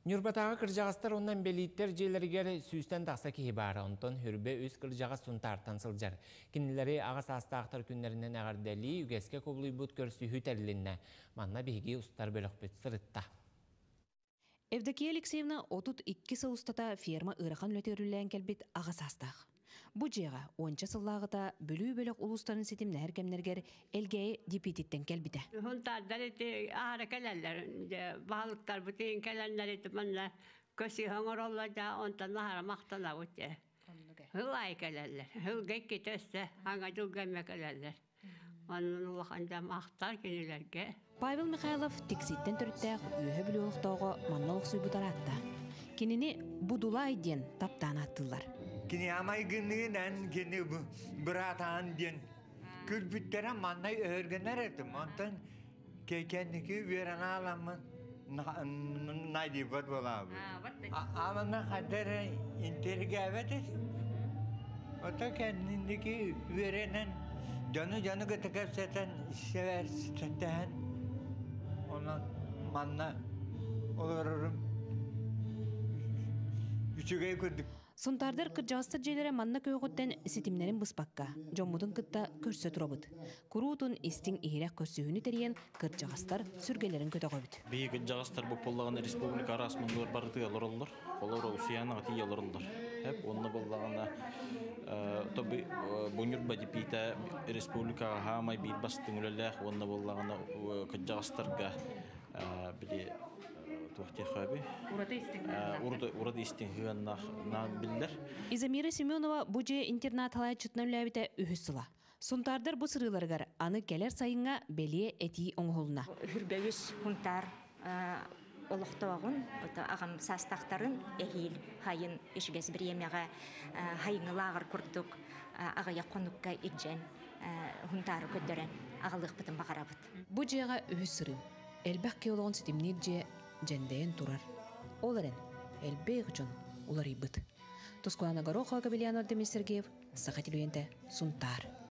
Ньурбатааҕы кырдьаҕастар уонна инбэлииттэр дьиэлэригэр сүүстэн тахса киһи баара, онтон 23 кырдьаҕас Сунтаартан сылдьар. Кинилэри аҕа саастаахтар күннэринэн эҕэрдэлии, үгэскэ кубулуйбут көрсүһүү тэрилиннэ. Манна биһиги устар бөлөхпүт сырытта. Евдокия Алексеевна 32 сыл устата ферма ыарахан үлэтигэр үлэлээн кэлбит аҕа саастаах. Бу дьиэҕэ уонча сыллааҕыта Бүлүү бөлөх улуустарын ситимнэһэр кэмнэригэр Элгээйи ДП-титтэн кэлбитэ. Хунтаардар ити аара кэлэллэр, баһылыктарбыт иһин кэлэннэр ити манна көсүһэ оҥороллор да онтон аһара махтанабыт дьэ. Сыл аайы кэлэллэр. Сылга иккитэ өссө аҥа дьылга эмэ кэлэллэр. Онон улахан да махтал кинилэргэ. Павел Михайлов Тикситтэн төрүттээх Үөһэ Бүлүү олохтооҕо манна олохсуйбут араатта. Кинини Будулай диэн таптаан ааттыыллар. Кини амайгыныынан кини быраатаан диэн күлбүттэрэ манна өһөргөнөр этим. Онтон кэнники үөрэн ааламмын найдибат буолаабыт. Амана хаддар интиригээбэт этим. Ото кэнники үөрэнэн дьону-дьону кытта кэпсэтэн сэбэрстэһэн онон манна олорорум үчүгэй курдук. Сунтаардар кырдьаҕастар дьиэлэрэ манна күөҕүттэн ситимнэрин быспакка, дьоммутун кытта көрсө турабыт. Куруутун истиҥ иһирэх көрсүһүүнү тэрийэн, кырдьаҕастар сүргэлэрин көтөҕөбүт. Биһиги кырдьаҕастар бу буоллаҕына республика араас муннугар барытыгар олороллор. Олор Усуйаанаҕа тиийэ олороллор. Эп онно буоллаҕына бу Ньурба дипиитэ республикаҕа хаамай биир бастыҥ үлэлээх уонна буоллаҕына кырдьаҕастарга били туох диэххэ ураты истиҥ сыһыаннаах биллэр. Изамира Семенова бу дьиэ интернат салайааччытынан үлээбитэ үһүс сыла. Сунтаардар бу сырыыларыгар аны кэлэр сайыҥҥа бэлиэ этии оҥоһулунна. Хүрбэйис Хунтаар олохтооҕун, аҕам саастаахтарын эһиил хайын ишгэс бириэмэҕэ хайыҥы лааҕыр курдук аҕыйах хонукка илдьэн Хунтаары көрдөрөн аҕалыахпытын баҕарабыт. Бу дьиэҕэ үһүс сырыым. Элбэх киһи олоҕун ситимниир дьиэ дьэндэйэн турар. Ол эрэн, элбэх дьон уларыйбыт. Тускулана Горохова, Габельян Артемий Сергеев, Саха телевидениетэ, Сунтаар.